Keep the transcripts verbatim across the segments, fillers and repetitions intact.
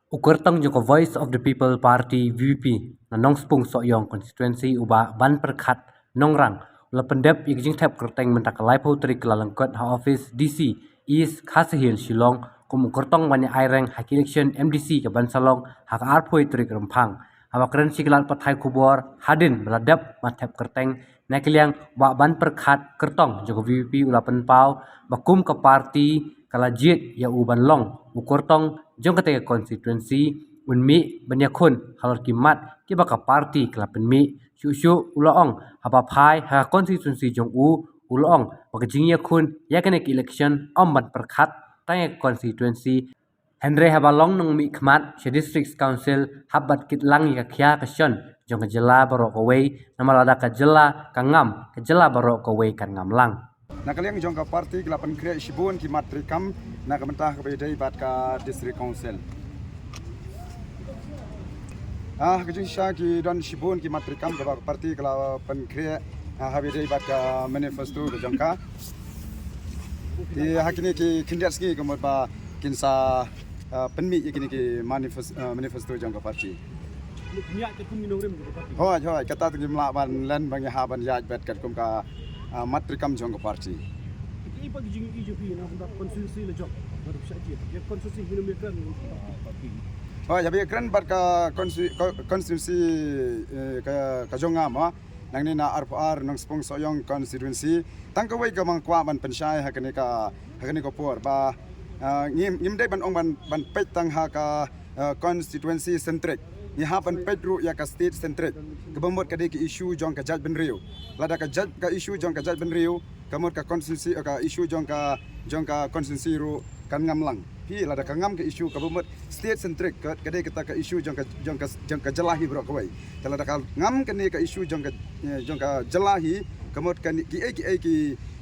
U kyrtong jong ka Voice of the People Party, V P, na Nongspung Sohiong constituency, u Bah Banpyrkhat Nongrang, u la pyndep ïa ka jingthep kyrteng mynta ka laiphew tarik Kyllalyngkot ha office D C East Khasi Hills, Shillong, kum u kyrtong ban ïa aireng ha ka election M D C ka ban sa long ha ka arphew tarik Rymphang. Haba kren sha ki lad pathai khubor hadien ba la dep ban thep kyrteng, na ka liang u Bah Banpyrkhat, kyrtong jong ka V P, u la pynpaw ba kum ka party ka la jied ïa u ban long u kyrtong jong katei ka constituency, un mih ban ïakhun halor ki mat kiba ka party ka la pynmih. Shuh shuh u la ong, haba phai ha ka constituency jong u, u la ong ba ka jingïakhun ïa kane ka election ym ban pyrkhat tang ïa ka constituency, hynrei haba long nongmihkhmat sha District Council, hap ban kit lang ïa ka khia ka shon jong ka jylla baroh kawei, namar lada ka jylla ka ngam, ka jylla baroh kawei kan ngam lang. Na ka liang jong ka party ka la pynkhreh shibun ki mat treikam na ka bynta kaba ïadei bad ka District Council. Ah, ka jingshisha ki don shibun ki mat treikam kaba ka party ka la pynkhreh, ah, haba ïadei bad ka manifesto ka jong ka. Te ha kine ki khyndiat sngi ka mut ba kin sa, ah, pynmih ïa kine ki manifes-, ah, manifesto jong ka party. Hooid, hooid, kata te ngim lah ban len ba ngi hap ban ïaid beit katkum ka, ah, mat treikam jong ka party. Ki pa ki jing E J P na bynta constituency la jong. Ba da pisa ji. Ïa constituency hi na America. Hooid, haba ïakren bad ka consti-, co-, constituency, eh, ka, ka jong nga mo. Nangne na arphew ar Nongspung Sohiong constituency. Tang kawei kaba nga kwah ban pynshai ha kane ka, ha kane ka por ba, ah, ngim, ngim dei ban ong ban, ban peit tang ha ka, ah, constituency centric. Ngi hap ban peit ruh ïa ka state centric. Kaba mut ka dei ka issue jong ka jaitbynriew. Lada ka jait, ka issue jong ka jaitbynriew, ka mut ka constituency, ka issue jong ka, jong ka constituency ruh kan ngam lang. Phi, lada ka ngam ka issue kaba mut state centric, ka, ka dei kata ka issue jong ka, jong ka, jong ka jylla hi baroh kawei. Te lada ka ngam kane ka issue jong ka, eh, jong ka jylla hi, ka mut kane kiei kiei ki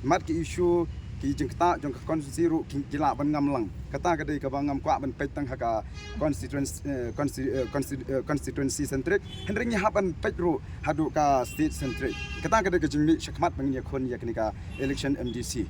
mat ki issue ki jingktah jong ka constituency ruh ki, ki lah ban ngam lang. Kata ka dei kaba ngam kwah ban peit tang ha ka constituency, eh, consti-, eh, consti-, eh, constituency centric. Hynrei ngi hap ban peit ruh haduh ka state centric. Kata ka dei ka jingmih shakhmat ba ngin ïakhun ïa kane ka election M D C.